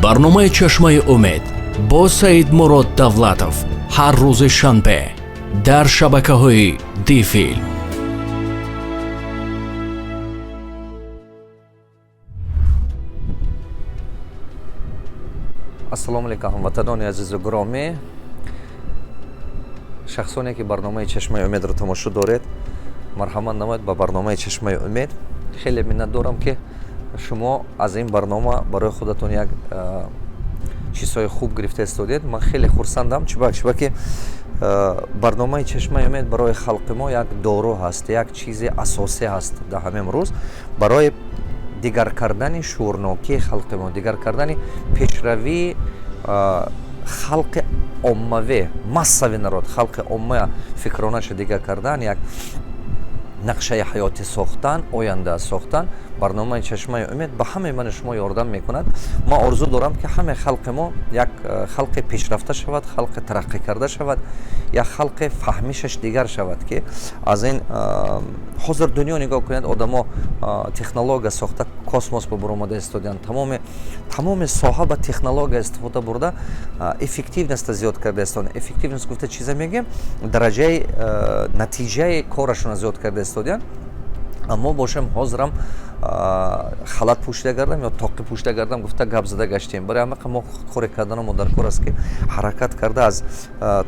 Барномаи «Чашмаи умед» бо Саидмурод Давлатов ҳар рӯзи шанбе дар шабакаҳои Дифилм. Ассалому алайкум, ҳамватанони азизу гиромӣ, шахсоне ки барномаи «Чашмаи умедро» тамошо доред. Марҳамат намоед ба барномаи «Чашмаи умед». Хеле миннатдорам, ки шумо аз ин барнома барои худатон як чизҳои хуб гирифта истодед. Ман хеле хурсандам, чиба ки барномаи «Чашмаи умед» барои халқи мо як дору ҳаст, як чизи асосӣ ҳаст дар ҳамин рӯз барои дигар кардани шуурнокии халқи мо, дигар кардани пешравии халқи оммавӣ, массовый народ, халқи омма фикронаша дигар кардан, як нақшаи ҳаётӣ сохтан, оянда сохтан. Барномаи «Чашмаи умед» ба ҳамаи ману шумо ёрдам мекунад. Ман орзу дорам, ки ҳамаи халқи мо як халқи пешрафта шавад, халқи тараққӣ карда шавад, як халқи фаҳмишаш дигар шавад, ки аз ин ҳозир дунё нигоҳ кунед, одамо технология сохта, космос ба буромада истодианд, тамоми соҳа ба технология истифода бурда, эффективность а зиёд карда истодианд. Эффективность гуфта чиза мегӯем? Дараҷаи натиҷаи корашонро зиёд карда истодианд. Мо бошем, ҳозирам халат пӯшида гардам ё тоқӣ пӯшида гардам гуфта гап зада гаштем. Барои ҳамақа мо коре карданамо дар кор аст, ки ҳаракат карда, аз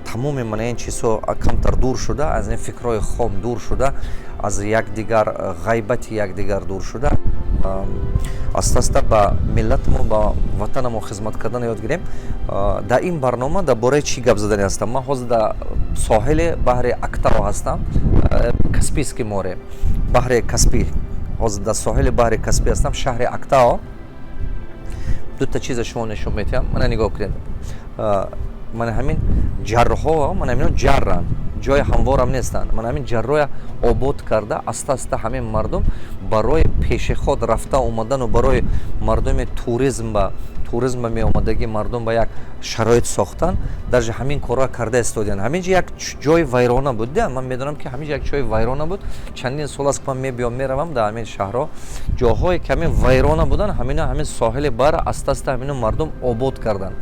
тамоми мана ин чизҳо камтар дур шуда, аз ин фикрҳои хом дур шуда, аз якдигар ғайбати якдигар дур шуда, аста аста ба миллатмо, ба ватанамо хизмат кардан ёд гирем. Дар ин барнома дар бораи чӣ гап задани ҳастам? Ман ҳозир дар соҳили баҳри Актао ҳастам, Каспийский море, баҳри Каспий. Ҳозир дар соҳили баҳри Каспий ҳастам, шаҳри Актао. Дута чиза шумо нишон метиҳам. Мана, нигоҳ кунед, мана ҳамин ҷарҳо, мана ҳамино ҷарранд, ҷои ҳамворам нестанд. Мана ҳамин ҷарроя обод карда, аста аста ҳамин мардум барои пешеход рафта омадану барои мардуми туризм ба меомадагӣ мардум ба як шароит сохтан, даже ҳамин корро карда истодианд. Ҳамин ҷо як ҷои вайрона буд. Да, ман медонам, ки ҳамин ҷо як ҷои вайрона буд. Чандин сол аст, ки ман мебиём, меравам дар ҳамин шаҳрҳо, ҷоҳое ки ҳамин вайрона буданд, ҳамина ҳамин соҳили баҳр аста аста ҳамино мардум обод карданд,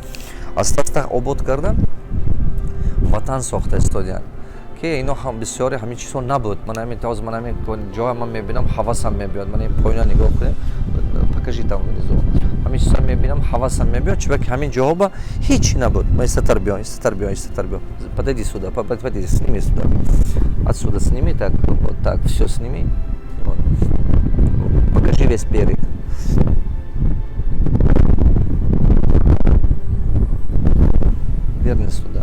аста аста обод кардан, ватан сохта истодианд, ки ино ҳам бисёре ҳамин чизҳо набуд. Ман ҳамин ҳозир ман ҳамин ҷоя ман мебинам, ҳавасам мебиёд. Ман ин поёна нигоҳ кунем, покажи там внизу. Ҳамин чизҳо мебинам, ҳавасам мебиёд, чунки ҳамин ҷоҳо ба ҳеч набуд. Ма истатар биё, истатар биё, истатар биё. Подойди сюда, подойди, сними сюда, отсюда сними, так, вот так все сними. Вот. Покажи весь берег. Верни сюда.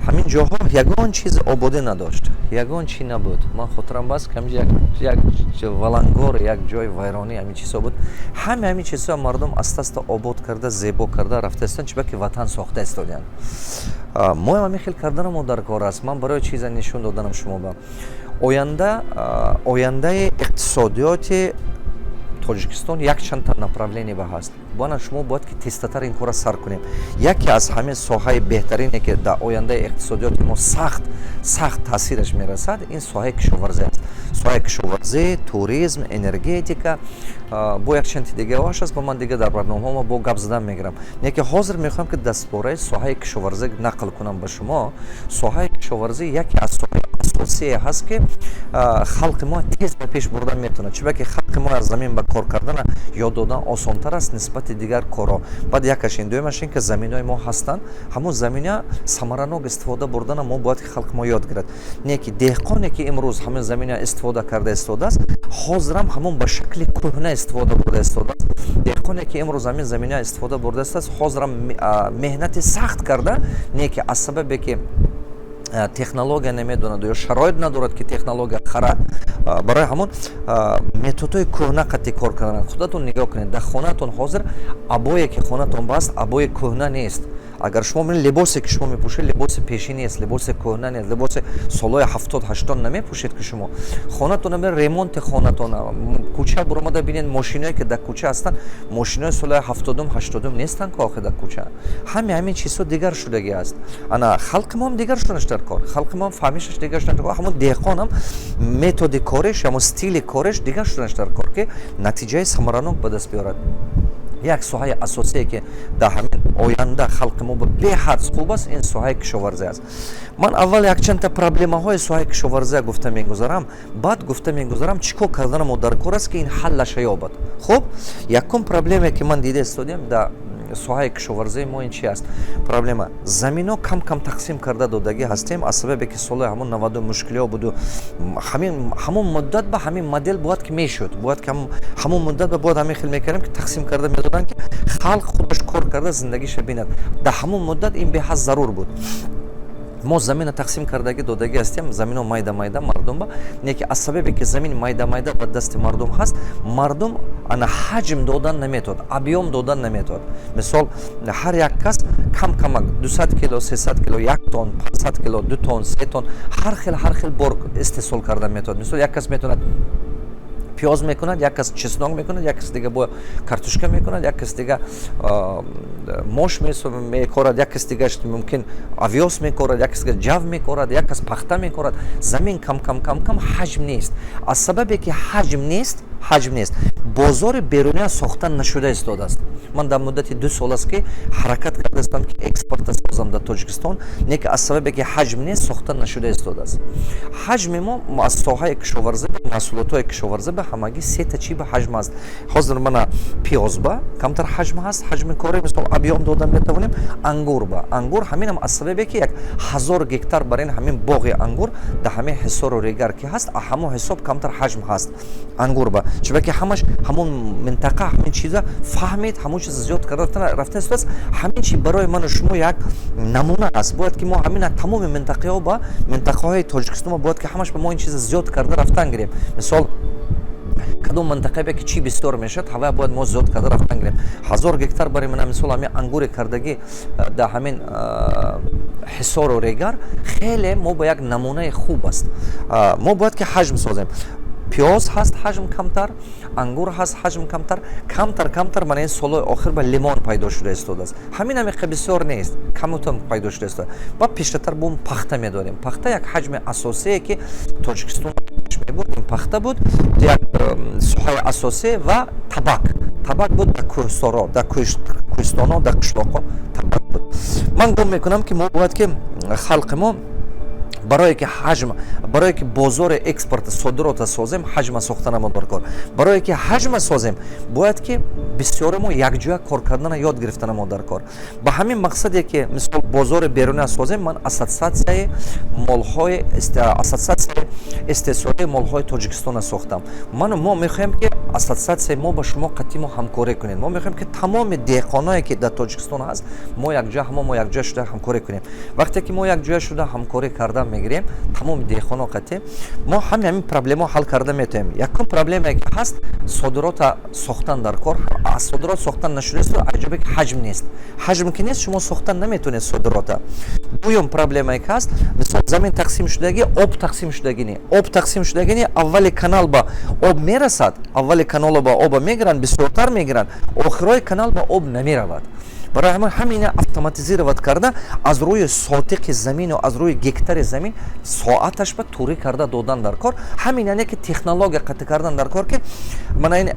Ҳамин ҷоҳо ягон чиз ободӣ надошт, ягон чи набуд. Ман хотирам баст, ки ҳамин як валангор, як ҷои вайронӣ, ҳамин чизҳо буд. Ҳаме ҳамин чизҳо мардум аста аста обод карда, зебо карда рафта истоданд, чунки ки ватан сохта истодианд. Моям ҳамин хел карданамо дар кор аст. Ман барои чиза нишон доданам шумо ба оянда, ояндаи иқтисодиёти Тоҷикистон якчандта направление ба ҳаст. Бана, шумо бояд ки тезтатар ин корро сар кунем. Яке аз ҳамин соҳаи беҳтарине, ки дар ояндаи иқтисодиёти мо сахт сахт таъсираш мерасад, ин соҳаи кишоварзӣ аст. Соҳаи кишоварзӣ, туризм, энергетика, бо якчанди дигаош аст. Ба ман дига дар барномаҳо бо гап задан мегирам. Не ки ҳозир мехоҳам, ки дар бораи соҳаи кишоварзӣ нақл кунам ба шумо. Соҳаи кишоварзӣ яке аз соҳаи асосие ҳаст, ки халқи мо тез ба пеш бурдан метавонад, чунки ки халқи мо аз замин ба кор кардана ёд додан осонтар аст нисбати дигар корҳо. Баъд якаш ин, дуюмаш ин ки заминҳои мо ҳастанд, ҳамон замина самаранок истифода бурдана мо бояд ки халқи мо ёд гирад. Не ки деҳқоне, ки имрӯз ҳамин замина истифода карда истодааст, ҳозирам ҳамон ба шакли кӯҳна истифода бурда истодааст. Деҳқоне, ки имрӯз ҳамин замина истифода бурда истодааст, ҳозирам меҳнати сахт карда, не ки аз сабабе ки технология намедонад ё шароит надорад, ки технология харад, барои ҳамон методҳои кӯҳна қатъи кор кардан. Худатон нигоҳ кунед, дар хонаатон ҳозир обое ки хонатон баст, обои кӯҳна нест. Агар шумо бинед, либосе, ки шумо мепӯшед, либоси пешӣ нест, либоси кӯҳна нест, либоси солҳои 70-80 намепӯшед, ки шумо хонатона бинед, ремонти хонатона, кӯча буромада бинед, мошиное, ки дар кӯча ҳастанд, мошинои солҳои 70-ум, 80-ум нестанд, ки охи дар кӯча. Ҳами ҳамин чизҳо дигар шудагӣ аст. Ана халқи моам дигар шуданаш дар кор, халқи моам фаҳмишаш дигар шуданаш дар кор. Ҳамон деҳқонам методи кориш, ҳамон стили кориш дигар шуданаш дар кор, ки натиҷаи самаранок ба даст биёрад. Як соҳаи асосие, ки дар ҳамин оянда халқи мо беҳад хуб аст, ин соҳаи кишоварзӣ аст. Ман аввал якчандта проблемаҳои соҳаи кишоварзия гуфта мегузарам, баъд гуфта мегузарам, чӣ кор кардана мо дар кор аст, ки ин ҳаллаша ёбад. Хуб, якум проблеме, ки ман дида истодем дар соҳаи кишоварзии мо, ин чи аст? Проблема: замино кам кам тақсим карда додагӣ ҳастем, аз сабабе ки солҳои ҳамон 90 мушкилиҳо буду ҳамон муддат ба ҳамин модел бояд ки мешуд, бояд ки ҳамон муддат ба бояд ҳамин хел мекардем, ки тақсим карда медоданд, ки халқ худаш кор карда зиндагиша бинад. Дар ҳамон муддат ин беҳад зарур буд. Мо замина тақсим кардагӣ додагӣ ҳастем, замино майда майда мардум ба не, ки аз сабабе ки замин майда майда ба дасти мардум ҳаст, мардум ана ҳаҷм додан наметавонад, объём додан наметавонад. Мисол, ҳар як кас кам камак 200 кило, 300 кило, 1 тон, 500 кило, 2 тон, 3 тон, ҳар хел, ҳар хел бор истеҳсол кардан метавонад. Мисол, як кас метавонад пиёз мекунад, як кас чеснок мекунад, як кас дига бо картошка мекунад, як кас дига мош мекорад, як кас дигаш мумкин овёс мекорад, як кас дига ҷав мекорад, як кас пахта мекорад. Замин кам кам кам кам, ҳаҷм нест. Аз сабабе ки ҳаҷм нест, ҳаҷм нест, бозори беруния сохта нашуда истодааст. Ман дар муддати 2 сол аст, ки ҳаракат карда истодам, ки экспорта созам дар Тоҷикистон, не ки аз сабабе ки ҳаҷм нест, сохта нашуда истодааст. Ҳаҷми мо аз соҳаи кишоварзӣ, маҳсулотҳои кишоварзӣ ба ҳамагӣ сета чи ба ҳаҷм аст. Ҳозир мана пиёз ба камтар ҳаҷм ҳаст, ҳаҷми кори, мисол, объём дода метавонем. Ангур ба, ангур ҳаминам аз сабабе ки 1000 гектар бар ин ҳамин боғи ангур дар ҳамин Ҳисору Регар ки ҳаст, ҳамон ҳисоб камтар ҳаҷм ҳаст ангур ба, чунки ҳамаш ҳамон минтақа ҳамин чиза фаҳмид, ҳамон чиза зиёд карда рафта истодааст. Ҳамин чи барои ману шумо як намуна аст. Бояд ки мо ҳамина тамоми минтақаҳо ба минтақаҳои Тоҷикистон бояд ки ҳамаш ба мо ин чиза зиёд карда рафтан гирем. Мисол, кадом минтақае ки чӣ бисёр мешавад, ҳавая бояд мо зиёд карда рафтан гирем. 1000 гектар барои мана, мисол, ҳамин ангуре кардагӣ дар ҳамин Ҳисору Регар хеле мо ба як намунаи хуб аст. Мо бояд ки ҳаҷм созем. Пиёз ҳаст, ҳаҷм камтар, ангур ҳаст, ҳаҷм камтар, камтар камтар. Мана ин солҳои охир ба лимон пайдо шуда истодааст. Ҳамин ҳамиқа бисёр нест, камутам пайдо шуда истода. Ба пештартар бо пахта медорем. Пахта як ҳаҷми асосие, ки Тоҷикистон мебурд, ин пахта буд, як соҳаи асосӣ ва табак. Табак буд дар кӯҳсоро, дар кӯҳистоно, дар қишлоқҳо табак буд. Ман гумон мекунам, ки мо бояд ки халқи мо барое ки ҳаҷм, барое ки бозори экспорта, содирота созем, ҳаҷма сохтана мо дар кор. Барое ки ҳаҷма созем, бояд ки бисёре мо якҷоя кор кардана ёд гирифтана мо дар кор. Ба ҳамин мақсаде ки, мисол, бозори беруния созем, ман ассотсиатсияи молҳои, ассотсиатсияи истеҳсолии молҳои Тоҷикистона сохтам. Ману мо мехоҳем, ки ассотсиатсияи мо ба шумо қатъи мо ҳамкорӣ кунед. Мо мехоҳем, ки тамоми деҳқоное, ки дар Тоҷикистон ҳаст, мо якҷоя, ҳамо мо якҷоя шуда ҳамкорӣ кунем. Вақте ки мо якҷоя шуда ҳамкорӣ кардан мегирем, тамоми деҳқоно қатъи мо ҳами ҳамин проблемао ҳал карда метавонем. Якум проблемае, ки ҳаст, содирота сохтан дар кор. Аз содирот сохтан нашудааст, аҷобе ки ҳаҷм нест. Ҳаҷм ки нест, шумо сохтан наметавонед содирота. Дуюм проблемае, ки ҳаст, мисол, замин тақсим шудагӣ, об тақсим шудагӣ не, об тақсим шудагӣ не. Аввали канал ба об мерасад, аввали канало ба оба мегиранд, бисёртар мегиранд, охирои канал ба об намеравад. Барои ҳамин ҳамина автоматизировать карда, аз рӯи сотиқи замину аз рӯи гектари замин соаташ ба турӣ карда додан дар кор. Ҳамин яъне ки технология қатъи кардан дар кор, ки мана ин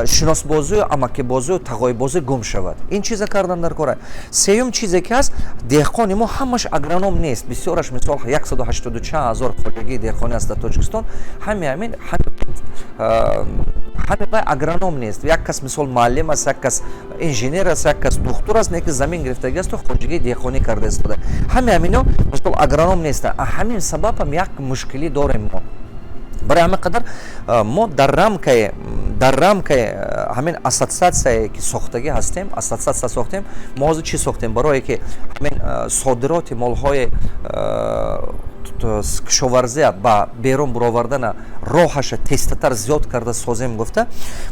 шиносбозию амакибозию тағойбозӣ гум шавад. Ин чиза кардан дар кора. Сеюм чизе, ки ҳаст, деҳқони мо ҳамаш агроном нест, бисёраш. Мисол, 180 чанд ҳазор хоҷагии деҳқонӣ аст дар Тоҷикистон. Ҳами ҳамин ҳаме вай агроном нест. Як кас, мисол, муаллим аст, як кас инженер аст, як кас духтур аст, не ки замин гирифтагӣ асту хоҷагии деҳқонӣ карда истода. Ҳами ҳамино, мисол, агроном нестанд. Ҳамин сабаб ҳам як мушкилӣ дорем мо. Барои ҳамин қадар мо дар рамкаи ҳамин ассотсиатсияе, ки сохтагӣ ҳастем, ассотсиатсия сохтем. Мо ҳозир чӣ сохтем? Барое ки ҳамин содироти молҳои Кишоварзия ба берун буровардана роҳаша тезтатар зиёд карда созем гуфта,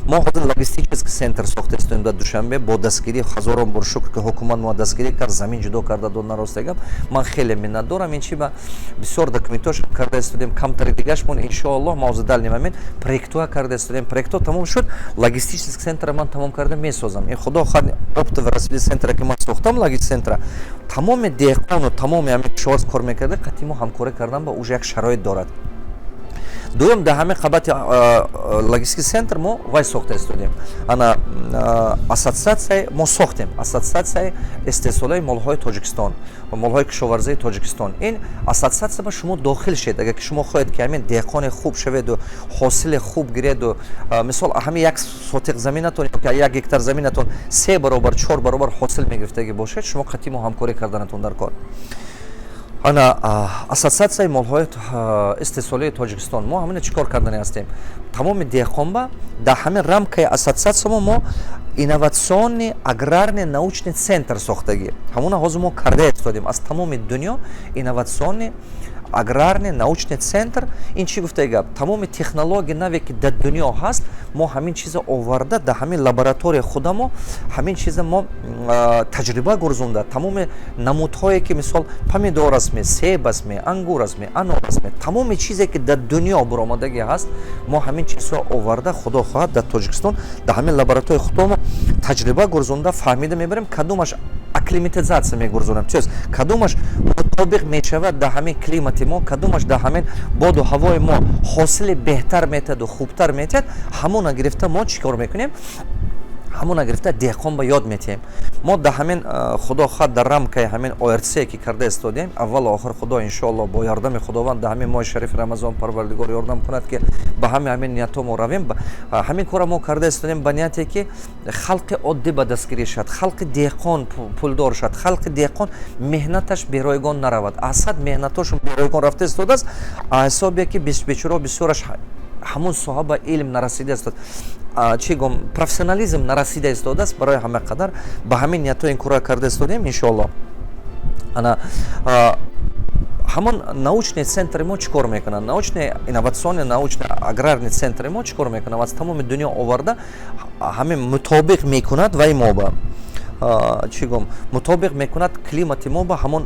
мо ҳозир логистический центр сохта истоем дар Душанбе бо дастгирии, ҳазорон бор шукр, ки ҳукумат мо дастгирӣ кард, замин ҷудо карда дод. Наросте гап, ман хеле миннатдорам. Ин чи ба бисёр документош карда истодем, камтари дигашмон, иншоаллоҳ, мо ҳозир дальний момент проектҳоя карда истодем. Проектҳо тамом шуд, логистический центра ман тамом карда месозам. Ин, худо хоҳад, оптовый распределительный центра, ки ман сохтам, логистический центра, тамоми деҳқону тамоми ҳамин кишоварз кор мекарда, қатъи мо ҳамкорӣ кардан ба уже як шароит дорад. Дуюм, дар ҳамин қабати логистикий центр мо вай сохта истодем, ана ассотсиатсияи мо сохтем, Ассотсиатсияи истеҳсолои молҳои Тоҷикистон ва молҳои кишоварзии Тоҷикистон. Ин ассотсиатсия ба шумо дохил шед, агар ки шумо хоҳед, ки ҳамин деҳқони хуб шаведу ҳосили хуб гиреду, мисол, ҳамин 1 сотиқ заминатон ё 1 гектар заминатон се баробар, чор баробар ҳосил мегирифтагӣ бошед, шумо қатъи мо ҳамкорӣ карданатон дар кор. Ана Ассотсиатсияи молҳои истеҳсолии Тоҷикистон, мо ҳамина чӣ кор кардани ҳастем? Тамоми деҳқонба дар ҳамин рамкаи ассотсиатсия мо инновационный аграрный научный центр сохтагӣ. Ҳамона ҳозир мо карда истодем. Аз тамоми дунё инновационный аграрный научный центр. Ин чӣ гуфтаи гап? Тамоми технология наве, ки дар дунё ҳаст, мо ҳамин чиза оварда, дар ҳамин лаборатория худамо ҳамин чиза мо таҷриба гурзонда, тамоми намудҳое, ки мисол помидор астме, себ астме, ангур астме, анор астме, тамоми чизе, ки дар дунё буромадагӣ ҳаст, мо ҳамин чизҳо оварда, худо хоҳад, дар Тоҷикистон дар ҳамин лаборатория худамо таҷриба гурзонда, фаҳмида мебарем, кадомаш акклиматизация мегурзонем, то есть кадомаш мутобиқ мешавад дар ҳамин климати мо, кадомаш дар ҳамин боду ҳавои мо ҳосили беҳтар метиҳаду хубтар метиҳад. Ҳамона гирифта мо чӣ кор мекунем? Ҳамона гирифта деҳқон ба ёд метиҳем. Мо дар ҳамин, худо хоҳад, дар рамкаи ҳамин ОРЦ, ки карда истодем, аввалу охир, худо иншоалло, бо ёрдами Худованд, дар ҳамин моҳи шарифи Рамазон Парвардигор ёрдам кунад, ки ба ҳамин ниятҳо мо равем. Ҳамин кора мо карда истодем ба нияте, ки халқи оддӣ ба дастгирӣ шавад, халқи деҳқон пулдор шавад, халқи деҳқон меҳнаташ беройгон наравад. Асад меҳнатошон беройгон рафта истодааст, ҳисобе ки бечуро бисёраш ҳамун соҳа ба илм нарасида истод, чӣ гум, профессионализм нарасида истодааст. Барои ҳама қадар ба ҳамин ниятҳо ин кора карда истодем, иншоалло. Ана ҳамон научный центри мо чӣ кор мекунад? Научный, инновационный научный аграрный центри мо чӣ кор мекунад? Аз тамоми дунё оварда, ҳамин мутобиқ мекунад вай мо ба, чӣ гум, мутобиқ мекунад климати мо ба ҳамон,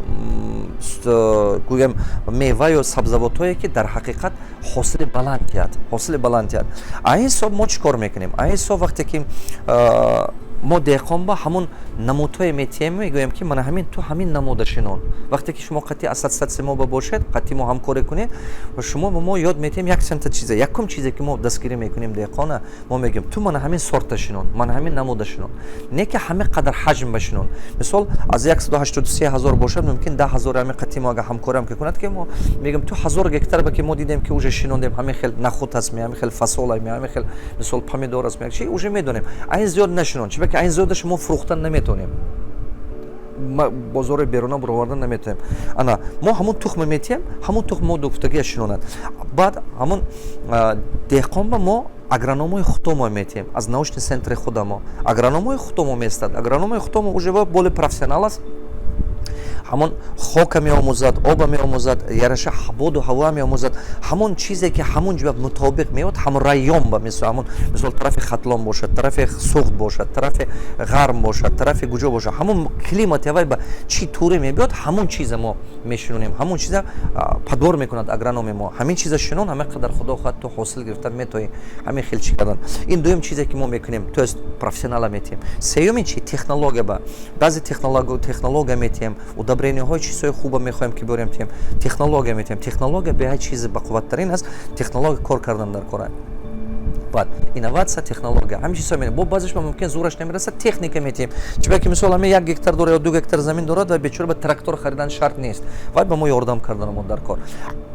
гӯем, меваю сабзавотҳое, ки дар ҳақиқат ҳосили баланд диҳад, ҳосили баланд диҳад. А ин ҳисоб мо чӣ кор мекунем? А ин ҳисоб, вақте ки мо деҳқон ба ҳамон намудҳое метиҳем, мегӯем, ки мана ҳамин ту ҳамин намуда шинон. Вақте ки шумо қатъи ассотсиатсия мо ба бошед, қатъи мо ҳамкорӣ кунед ва шумо ба мо ёд метиҳем як чандта чиза. Якум чизе, ки мо дастгирӣ мекунем деҳқона, мо мегӯем: ту мана ҳамин сорта шинон, мана ҳамин намуда шинон, не ки ҳамин қадар ҳаҷм ба шинон. Мисол, аз 183 ҳазор бошад, мумкин 10 000 ҳамин қатъи мо агар ҳамкориам ки кунад, ки мо мегӯем: ту 1000 гектар ба ки мо дидем, ки уже шинондем, ҳамин хел нахут аст, ҳамин хел фасол, ҳамин хел, мисол, помидор аст, чи уже медонем, айн зиёд нашинон, чунки айн зиёдаш мо фурӯхтан наметавонем, бозори беруна буровардан наметавонем. Ана мо ҳамон тухма метиҳем, ҳамон тухм мо гуфтагия шинонад. Баъд ҳамон деҳқон ба мо агрономои худомо метиҳем, аз научный центри худамо агрономои худомо местад. Агрономои худомо уже более профессионал аст, ҳамон хока меомӯзад, оба меомӯзад, яраша боду ҳаво меомӯзад. Ҳамон чизе, ки ҳамон ҷо мутобиқ меояд, ҳамон район ба, мисол, ҳамон, мисол, тарафи Хатлон бошад, тарафи Суғд бошад, тарафи Ғарм бошад, тарафи куҷо бошад, ҳамон климати ҳавай ба чӣ туре мебиёд, ҳамон чиза мо мешинонем, ҳамон чиза подбор мекунад агрономи мо. Ҳамин чиза шинон, ҳамин қадар, худо хоҳад, ту ҳосил гирифта метоӣ. Ҳамин хел чӣ кардан. Ин дуюм чизе, ки мо мекунем, то есть профессионала метиҳем. Сеюмин чи? Технология. Ба баъзе технология метиҳем, удобрениҳои, чизҳои хуба мехоҳем, ки биёрем, тиҳем, технология метиҳем. Технология беҳад чизи бақувваттарин аст, технология кор кардан дар кора. Баъд инноватсия, технология, ҳамин чизҳо мебинем. Бо баъзеш мумкин зӯраш намерасад, техника метиҳем. Чунки ки, мисол, ҳамин 1 гектар дора ё 2 гектар замин дорад ва бечора ба трактор харидан шарт нест, вай ба мо ёрдам карданамо дар кор.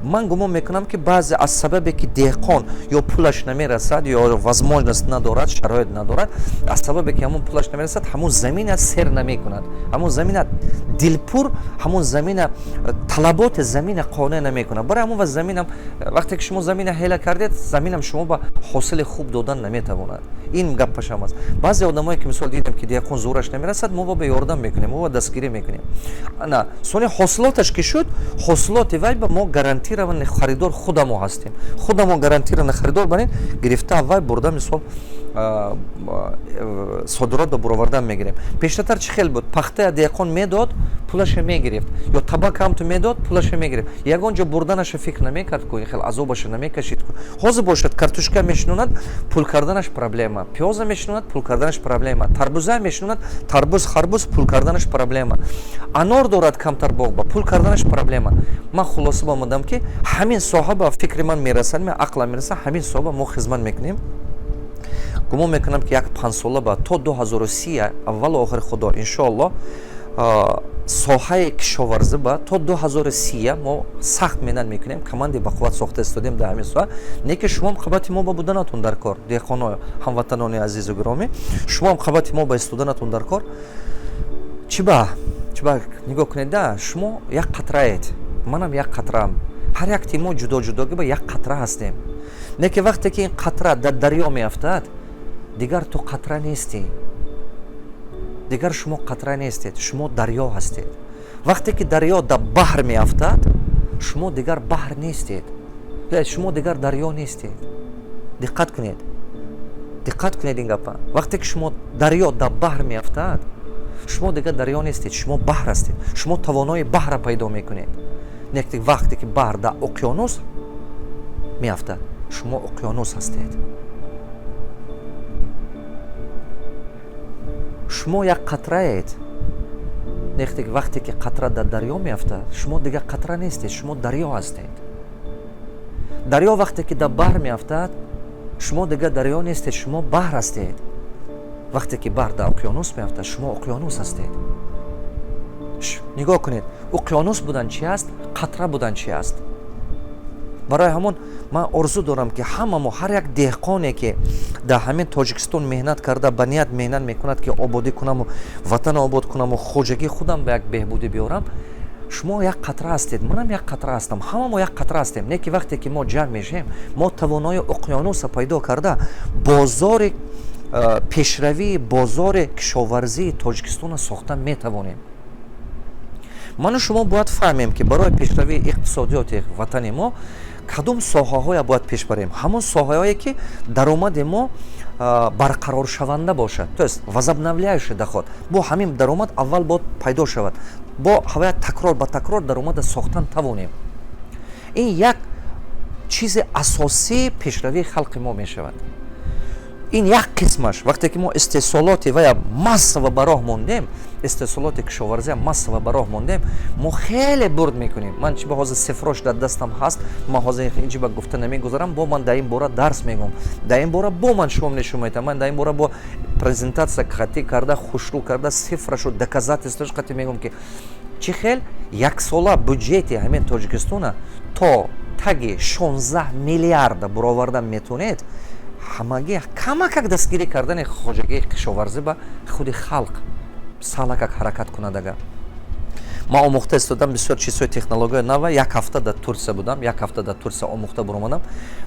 Ман гумон мекунам, ки баъзе аз сабабе, ки деҳқон ё пулаш намерасад, ё возможность надорад, шароит надорад, аз сабабе, ки ҳамон пулаш намерасад, ҳамон замина сер намекунад, ҳамон замина Дилпур ҳамон замина, талаботи замина қонеъ намекунад. Барои ҳамон ва заминам, вақте ки шумо замина ҳела кардед, заминам шумо ба ҳосили хуб додан наметавонад. Ин гаппашам аст. Баъзе одамое ки, мисол, дидем, ки деҳқон зӯраш намерасад, мо ба ёрдам мекунем, мо ба дастгирӣ мекунем. На сони ҳосилоташ ки шуд, ҳосилоти вай ба мо гарантированный харидор худамо ҳастем. Худамо гарантированный харидор барин гирифта, вай бурда, мисол, содирот ба буровардан мегирем. Пештартар чӣ хел буд? Пахтая деҳқон медод, пулаша мегирифт, ё табак ҳамту медод, пулаша мегирифт, ягон ҷо бурданаша фикр намекард ку, хел азобаша намекашид ку. Ҳозир бошад, картошка мешинонад, пул карданаш проблема, пиёза мешинонад, пул карданаш проблема, тарбуза мешинонад, тарбуз, харбуз, пул карданаш проблема, анор дорад камтар боғба, пул карданаш проблема. Ман хулоса омадам, ки ҳамин соҳа ба фикри ман мерасад, ақлам мерасад, ҳамин соҳа мо хизмат мекунем. Гумон мекунам, ки як 5 сола ба то 2030, аввалу охири худо, иншоалло, соҳаи кишоварзӣ ба то 2030 мо сахт меҳнат мекунем. Командаи бақувват сохта истодем дар ҳамин соҳа. Не ки шумоам қабати мо ба буданатон дар кор, деҳқоно, ҳамватанони азизу гиромӣ, шумоам қабати мо ба истоданатон дар кор. Чиба нигоҳ кунед да, шумо як қатраед, манам як қатраам, ҳар якти мо ҷудо ҷудогӣ ба як қатра ҳастем. Не ки вақте ки ин қатра дар дарё меафтад, дигар ту қатра нестӣ, дигар шумо қатра нестед, шумо дарё ҳастед. Вақте ки дарё дар баҳр меафтад, шумо дигар баҳр нестед, шумо дигар дарё нестед. Диққат кунед, диққат кунед ин гапа. Вақте ки шумо дарё дар баҳр меафтад, шумо дигар дарё нестед, шумо баҳр ҳастед, шумо тавонои баҳра пайдо мекунед. Вақте ки баҳр дар уқёнус меафтад, шумо уқёнус ҳастед. Шумо як қатраед. Вақте ки қатра дар дарё меафтад, шумо дигар қатра нестед, шумо дарё ҳастед. Дарё вақте ки дар баҳр меафтад, шумо дигар дарё нестед, шумо баҳр ҳастед. Вақте ки баҳр дар уқёнус меафтад, шумо уқёнус ҳастед. Нигоҳ кунед, уқёнус будан чи аст, қатра будан чи аст. Барои ҳамон ман орзу дорам, ки ҳама мо, ҳар як деҳқоне, ки дар ҳамин Тоҷикистон меҳнат карда, ба ният меҳнат мекунад, ки ободӣ кунаму ватана обод кунаму хоҷагии худам ба як беҳбудӣ биёрам. Шумо як қатра ҳастед, манам як қатра ҳастам, ҳама мо як қатра ҳастем. Не ки вақте ки мо ҷамъ мешавем, мо тавонои уқёнуса пайдо карда, бозори пешравии бозори кишоварзии Тоҷикистонро сохта метавонем. Ману шумо бояд фаҳмем, ки барои пешравии иқтисодиёти ватани мо кадом соҳаҳоя бояд пеш барем. Ҳамон соҳаҳое, ки даромади мо барқароршаванда бошад, то есть возобновляющий доход. Бо ҳамин даромад аввал бояд пайдо шавад, бо ҳавая такрор ба такрор даромада сохтан тавонем. Ин як чизи асосии пешравии халқи мо мешавад. Ин як қисмаш. Вақте ки мо истеҳсолоти вая массово ба роҳ мондем, истеҳсолоти кишоварзия массово ба роҳ мондем, мо хеле бурд мекунем. Ман чи ба ҳозир цифрош дар дастам ҳаст, ман ҳозир инҷи ба гуфта намегузарам. Бо ман дар ин бора дарс мегӯм, дар ин бора бо ман шумо нишон метавам. Ман дар ин бора бо презентатсия қатӣ карда, хушрӯ карда, цифрашу доказательствош қатӣ мегӯм, ки чӣ хел яксола бюджети ҳамин Тоҷикистона то таги 16 миллиарда буровардан метавонед. Ҳамагӣ камакак дастгирӣ кардани хоҷагии кишоварзӣ ба худи халқ салакак ҳаракат кунад. Агар ман омӯхта истодам бисёр чизҳои, технологияи нава. Як ҳафта дар Турсия будам, як ҳафта дар Турсия омӯхта буромадам.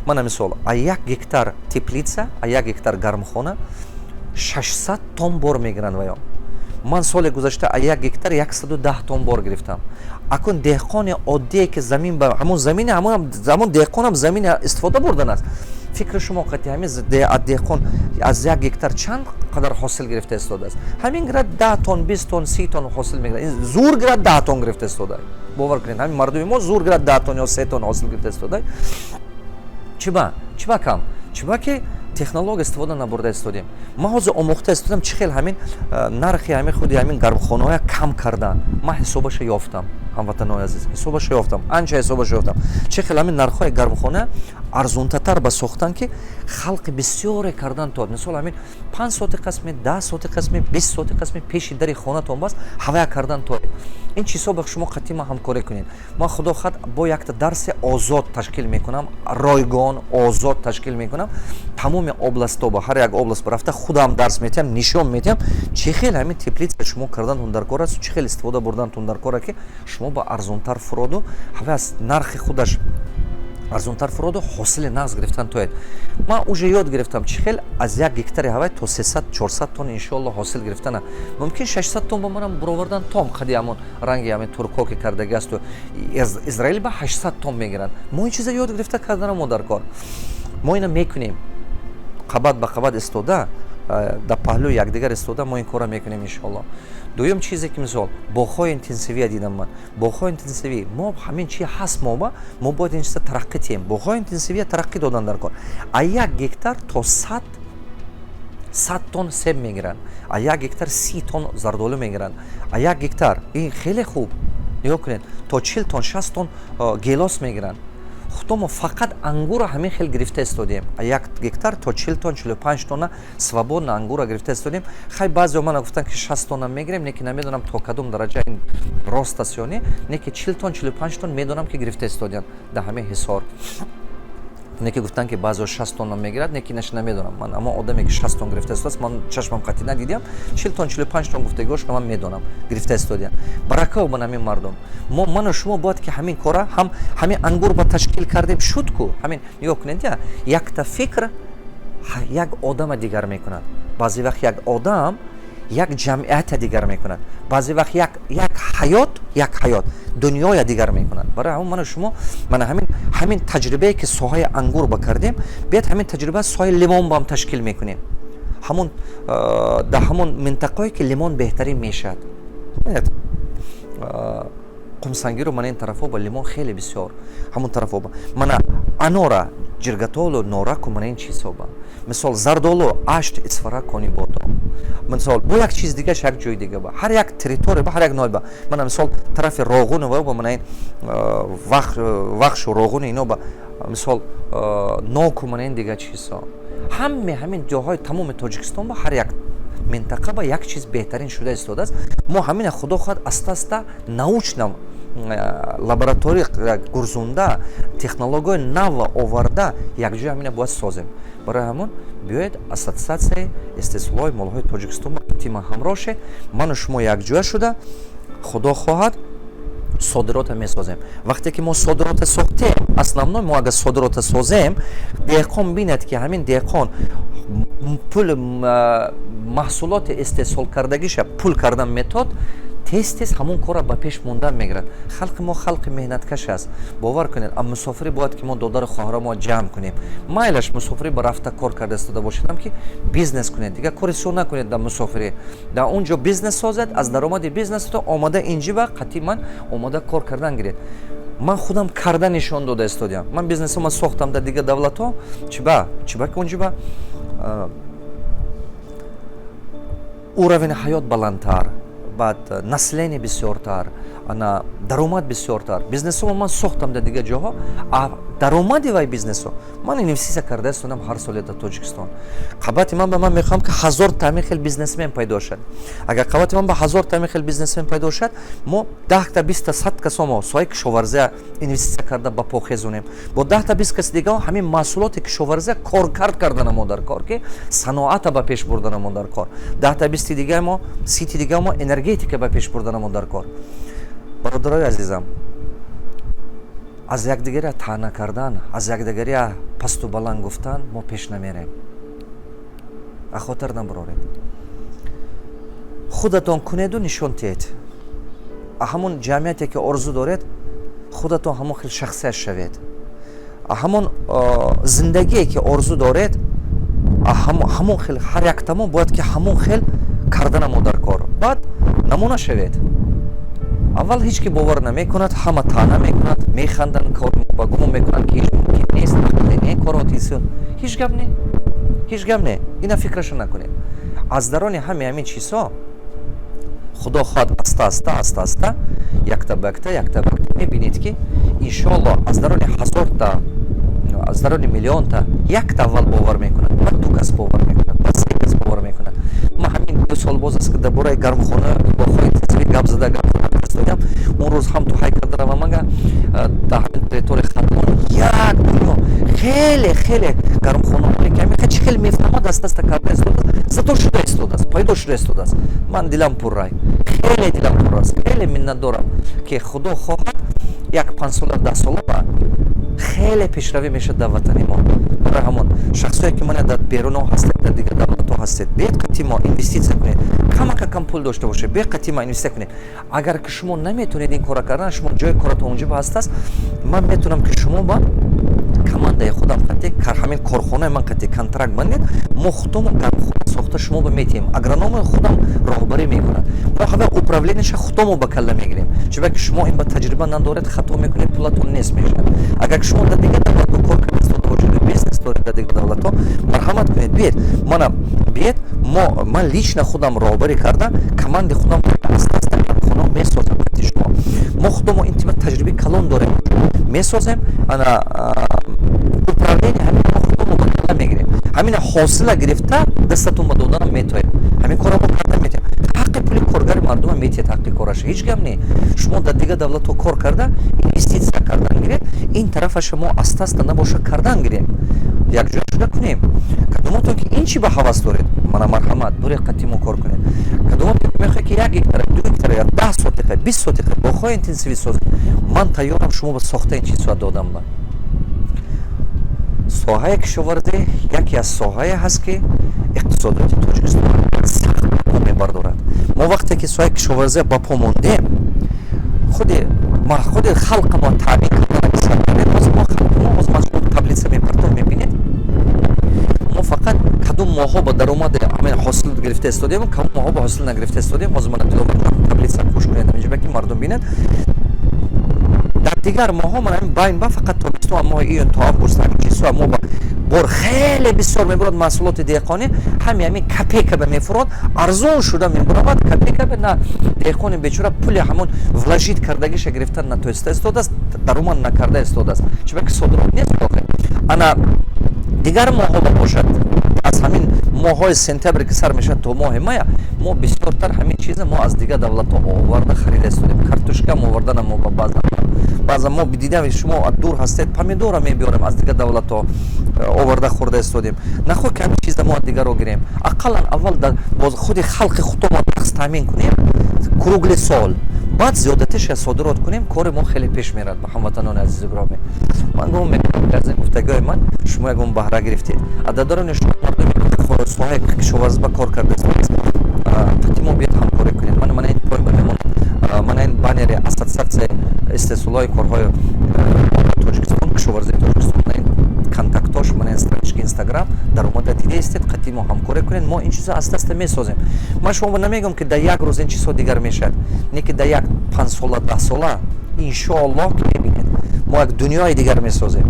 Мана мисол, а 1 гектар теплица, а 1 гектар гармхона 600 тонн бор мегиранд. Ваё ман соли гузашта а 1 гектар 110 тонн бор гирифтам. Акун деҳқони оддие, ки замин ба ҳамон замини ҳамон деҳқонам замини истифода бурдан аст, фикри шумо қати ҳамин деҳқон аз 1 гектар чанд қадар ҳосил гирифта истодааст? Ҳамин гирад 10 тонн, 20 тонн, 30 тонн ҳосил мегирад. Зур гирад 10 тонн гирифта истода. Бовар кунед, ҳамин мардуми мо зур гирад 10 тонн ё 3 тонн ҳосил гирифта истода. Чиба? Чиба кам? Чиба ки технология истифода набурда истодем. Ман ҳозир омӯхта истодам, чӣ хел ҳамин нархи ҳамин худи ҳамин гармхонаҳоя кам кардан. Ман ҳисобаша ёфтам. Ҳамватанои азиз, ҳисобашо ёфтам, анча ҳисобашо ёфтам, чӣ хел ҳамин нархҳои гармхона арзонтатар ба сохтан, ки халқи бисёре кардан тод. Мисол, ҳамин 5 сотих қисми, 10 сотих қисми, 20 сотих қисми пеши дари хонатон бас ҳавая кардан тоед. Ин чизҳо ба шумо қатима ҳамкорӣ кунед. Ман, худо хоҳад, бо якта дарси озод ташкил мекунам, ройгон, озод ташкил мекунам. Тамоми областҳо ба ҳар як област рафта, худам дарс метиҳам, нишон метиҳам, чӣ хел ҳамин теплица шумо кардан дар кор аст, чӣ хел истифода бурдан дар кора, ки шумо ба арзонтар фуроду ҳава аз нархи худаш арзонтар фуроду ҳосили нағз гирифтан тоед. Ман уже ёд гирифтам, чӣ хел аз 1 гектари ҳавай то 300-400 тонн, иншоалло, ҳосил гирифтана мумкин. 600 тонн ба манам буровардан том қади ҳамон ранги ҳамин турко, ки кардаги асту Израил ба 800 тонн мегиранд. Мо ин чиза ёд гирифта кардана мо дар кор. Мо ина мекунем, қабат ба қабат истода, дар паҳлӯи якдигар истода, мо ин корро мекунем, иншоалло. Дуюм чизе ки, мисол, боғҳои интенсивия дидам ман. Боғҳои интенсивӣ мо ҳамин чи ҳаст, моба мо бояд ин чиза тараққӣ тиҳем. Боғҳои интенсивия тараққӣ додан дар кор. А 1 гектар то 100 тонн себ мегиранд, а 1 гектар 30 тонн зардолу мегиранд, а 1 гектар, ин хеле хуб, нигоҳ кунед, то 40 тонн, 60 тонн гелос мегиранд. Худо, мо фақат ангура ҳамин хел гирифта истодем. 1 гектар то 40 тонн, 45 тонна свободно ангура гирифта истодем. Хай, баъзео мана гуфтанд, ки 60 тонна мегирем, не ки намедонам, то кадом дараҷа ин рост аст ё не. Не ки 40 тонн, 45 тонн медонам, ки гирифта истодиям дар ҳамин Ҳисор. Не ки гуфтанд, ки баъзео 60 тонна мегирад, не ки наш намедонам. Ман аммо одаме, ки 60 тонн гирифта истодааст, ман чашмам қатъи надидиам. 40 тонн, 45 тонн гуфтагиҳошро ман медонам, гирифта истодиям. Барака бан ҳамин мардум. Мо, ману шумо, бояд ки ҳамин кора ҳам ҳамин ангур ба ташкил кардем, шуд ку. Ҳамин нигоҳ кунед, я якта фикр як одама дигар мекунад, баъзе вақт як одам як ҷамъията дигар мекунад, баъзе вақт як ҳаёт, як ҳаёт дунёя дигар мекунад. Барои ҳамон ману шумо мана ҳамин таҷрибае, ки соҳаи ангур ба кардем, биёд ҳамин таҷриба соҳаи лимон ба ҳам ташкил мекунем. Ҳамон дар ҳамон минтақое, ки лимон беҳтарин мешавад, Қумсангиру мана ин тарафҳо ба лимон хеле бисёр, ҳамон тарафҳо ба мана анора, Ҷиргатолу, Нораку, мана ин чизҳо ба, мисол, зардолу, Ашт, Исфара, Конибодом, мисол, бо як чиз дигаш, як ҷои дига ба ҳар як территория, ба ҳар як ноҳия ба мана, мисол, тарафи Роғуну ба мана ин Вахшу, Роғуну ино ба, мисол, ноку, мана ин дига чизҳо. Ҳаме ҳамин ҷоҳои тамоми Тоҷикистон ба ҳар як минтақа ба як чиз беҳтарин шуда истодааст. Мо ҳамина, худо хоҳад, аста аста научно лаборатория гурзунда, технологияи нав оварда, якҷоя ҳамина бояд созем. Барои ҳамон биёед, Ассотсиатсияи истеҳсолҳои молҳои Тоҷикистон тима ҳамроҳ шед. Ману шумо якҷоя шуда, худо хоҳад, содирота месозем. Вақте ки мо содирота сохтем, основной мо агар содирота созем, деҳқон бинад, ки ҳамин деҳқон пул маҳсулоти истеҳсолкардагиша пул кардан метод, тез тез ҳамон корро ба пеш мондан мегирад. Халқи мо халқи меҳнаткаш аст, бовар кунед. А мусофирӣ бояд ки мо додару хоҳаро мо ҷамъ кунем. Майлаш, мусофирӣ ба рафта кор карда истода бошедам, ки бизнес кунед, дигар кори сиёҳ накунед. Дар мусофирӣ, дар он ҷо бизнес созед, аз даромади бизнесто омада инҷиба қатъи ман омода кор кардан гиред. Ман худам карда нишон дода истодиам. Ман бизнесо ман сохтам дар дигар давлатҳо. Чиба ки онҷиба уровень ҳаёт баландтар, баъд население бисёртар, ана даромад бисёртар. Бизнесомо ман сохтам дар дигар ҷоҳо, а даромади вай бизнесо ман инвеститсия карда истодам ҳар соле дар Тоҷикистон. Қабати ман ба ман мехоҳам, ки 1000 та ҳамин хел бизнесмен пайдо шад. Агар қабати ман ба 1000 та ҳамин хел бизнесмен пайдо шад, мо 10-та, 20-та, 100 касомо соҳаи кишоварзия инвеститсия карда ба по хезонем. Бо 10-та, 20 каси дига ҳамин маҳсулоти кишоварзия коркард кардана мо дар кор, ки саноата ба пеш бурдана мо дар кор. 10-та, 20-ти дига мо, 30-ти дига мо энергетика ба пеш бурдана мо дар кор. Бародарои азизам, аз якдигария таъна кардан, аз якдигария пасту баланд гуфтан мо пеш намерем. Ахотир набароред, худатон кунеду нишон диҳед. Ҳамон ҷамъияте, ки орзу доред, худатон ҳамон хел шахсият шавед. Ҳамон зиндагие, ки орзу доред, ҳамон хел ҳар яктамо бояд ки ҳамон хел карданамо дар кор. Баъд намуна шавед. Аввал ҳеҷ ки бовар намекунад, ҳама таъна мекунад, механданд, кор ба гумон мекунанд, ки ҳеҷ мумкин нест, не коротису ҳеҷ гап не, ҳеҷ гап не. Ина фикрашо накунед. Аз дарони ҳами ҳамин чизҳо, Худо хоҳад, аста аста, аста аста, якта ба якта, якта ба якта мебинед, ки иншоалло аз дарони ҳазорта, аз дарони миллионта якта аввал бовар мекунад, баъд ду кас бовар мекунад, баъд се кас бовар мекунад. Ма ҳамин 2 сол боз аст, ки дар бораи гармхона, боғҳои интенсивӣ гап зада, гап зада. Он рӯз ҳам ту ҳай карда равамага дар ҳамин территорияи Хатлон як дунё хеле хеле гармхонаҳое, ки ҳамин чӣ хеле мефаҳмад, даст даста карда истодааст, зато шуда истодааст, пайдо шуда истодааст. Ман дилам пуррай, хеле дилам пур аст, хеле миннатдорам, ки худо хоҳад, як 5 сола, 10 сола ба хеле пешравӣ мешавад дар ватани мо. Барои ҳамон шахсое, ки мана дар беруно ҳастед, дар дигар давлатҳо ҳастед, биед қати мо инвеститсия кунед. Камака кам пул дошта бошед, биед қати мо инвеститсия кунед. Агар ки шумо наметавонед ин кора кардан, шумо ҷои коратон онҷо ҳастааст, ман метавонам, ки шумо ба командаи худам қати, ҳамин корхонаи ман қати контракт бандед. Мо худомо гармхона сохта шумо ба метиҳем, агрономи худам роҳбарӣ мекунад, мо ҳама управление ша худомо ба калла мегирем, чунки шумо ин ба таҷриба надоред, хато мекунед, пулатон нест мешавад. Агар шумо дар дигар давлатҳо кор карда истода бошед, бизнес доред дар дигар давлатҳо, марҳамат кунед, биед, мана биед. Мо, ман лично худам роҳбарӣ карда, командаи худам аста аста гармхона месозам қати шумо. Мо худомо ин тима таҷрибаи калон дорем, месозем. Ана управление ҳамин мо худомо ба калла мегирем, ҳамина ҳосила гирифта дастатон ба доданам метоем, ҳамин корро мо карда метоем. Ҳаққи пули коргари мардума метиҳед, ҳаққи кораша, ҳеҷ гап не. Шумо дар дигар давлатҳо кор карда, инвеститсия кардан гиред, ин тарафаша мо аста аста набоша кардан гирем, якҷоя шуда кунем. Кадомотон ки ин чӣ ба ҳавас доред, мана марҳамат, буред, қати мо кор кунед. Кадомотон мехоҳед, ки 1 гектара, 2 гектара я 10 сотиқа, 20 сотиқа боғҳои интенсивӣ созед, ман тайёрам шумо ба сохта ин чизҳоа додам. Ба соҳаи кишоварзӣ яке аз соҳае ҳаст, ки иқтисодиёти Тоҷикистон сахт ба по мебардорад. Мо вақте ки соҳаи кишоварзия ба по мондем, худи халқа мо таъмин кардан сар кардем. Ҳозир мо халқи мо, ҳозир ман шумо таблица мепартом, мебинед, мо фақат кадом моҳҳо ба даромади ҳамин ҳосил гирифта истодем, кадом моҳҳо ба ҳосил нагирифта истодем. Ҳозир мана таблица хуш кунед ҳаминҷо, ки мардум бинад. Дар дигар моҳҳо ман ҳамин байн ба фақат тобистон, моҳи июн то август, ҳамин чизҳо мо ба бор хеле бисёр мебурад. Маҳсулоти деҳқонӣ ҳами копейка ба мефурод, арзон шуда мебуравад копейка ба. На деҳқони бечора пули ҳамон вложить кардагиша гирифта натоиста истодааст, даромад накарда истодааст, чунки содирот нест охир. Ана дигар моҳҳо ба бошад, аз ҳамин моҳҳои сентябр ки сар мешавад то моҳи мая, мо бисёртар ҳамин чиза мо аз дигар давлатҳо оварда харида истодем. Картошкам овардана мо ба баъзан баъзан мо дидам, шумо дур ҳастед, помидора мебиёрем, аз дигар давлатҳо оварда хӯрда истодем. Нахоҳ ки ҳамин чиза мо аз дигарро гирем, ақаллан аввал боз худи халқи худомо нақс таъмин кунем круглый сол, баъд зиёдатиша содирот кунем, кори мо хеле пеш мерад. Ба ҳамватанони азизу гиромӣ, ман гумон мекунам, ки аз ин гуфтагиҳои ман шумо ягон баҳра гирифтед. Ададорони шумо, мардуме соҳаи кишоварзӣ ба кор карда истодааст, қати мо биёд, ҳамкорӣ кунед. Мана ин поин ба мемонад, мана ин баннери Ассотсиатсияи истеҳсолҳои корҳои Тоҷикистон, кишоварзии Тоҷикистон, ин контактош, мана ин страничка Инстаграм дар омада дида истед. Қати мо ҳамкорӣ кунед, мо ин чизо аста аста месозем. Ман шумо намегӯям, ки дар як рӯз ин чизҳо дигар мешавад, не ки дар як 5 сола, 10 сола, иншоаллоҳ, ки мебинед, мо як дунёи дигар месозем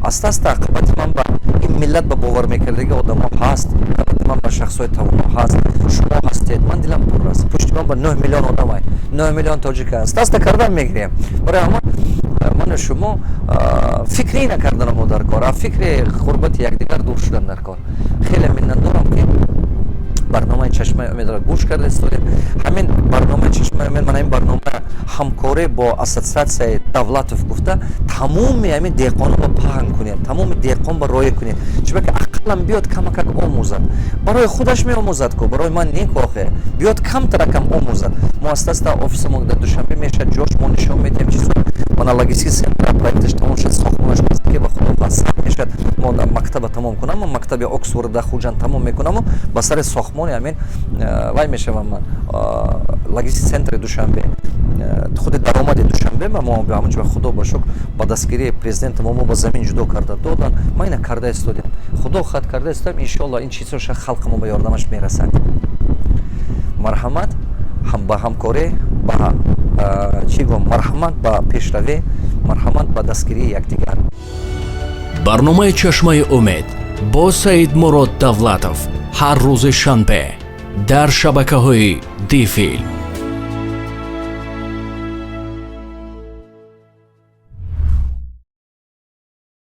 аста аста. Қабати ман ба ин миллат ба бовар мекардаги одамо ҳаст, қабати ман ба шахсҳои тавоно ҳаст, шумо ҳастед. Ман дилам пур аст, пушти ман ба 9 миллион одамай, 9 миллион тоҷик аст, аста кардан мегирем. Барои ҳамон ману шумо фикре накарданамо дар кор, а фикри ғурбати якдигар дур шудан дар кор. Хеле миннатдорам, ки барномаи Чашмаи умедро гӯш карда истодем. Ҳамин барномаи Чашмаи умед, мана ин барнома ҳамкорӣ бо Ассотсиатсияи Давлатов гуфта, тамоми ҳамин деҳқонро паҳн кунед, тамоми деҳқон ба роя кунед, чунки ақаллан биёд, камакак омӯзад, барои худаш меомӯзад ку, барои ман не ку охе. Биёд, камтаракам омӯзад. Мо аста аста офисамо дар Душанбе мешавад, ҷош мо нишон медиҳем чизо. Мана логистики центр проекташ тамом шуд, сохтмонаш ки ба худо сар мешавад. Мо мактаба тамом кунам, мактаби Оксфорд дар Хуҷанд тамом мекунаму ба сари сохтмони ҳамин вай мешавам ман, логистик центри Душанбе. Худи даромади Душанбе ба мо ҳамонҷо, худо ба шукр, ба дастгирии президенти мо ба замин ҷудо карда додан. Ма ина карда истодем, худо хат карда истодем. Иншоалло, ин чизҳо ша халқи мо ба ёрдамаш мерасад. Марҳамат ба ҳамкорӣ, ба чӣ гӯм, марҳамат ба пешравӣ, марҳамат ба дастгирии якдигар. Барномаи Чашмаи умед бо Саидмурод Давлатов ҳар рӯзи шанбе дар шабакаҳои Дифилм.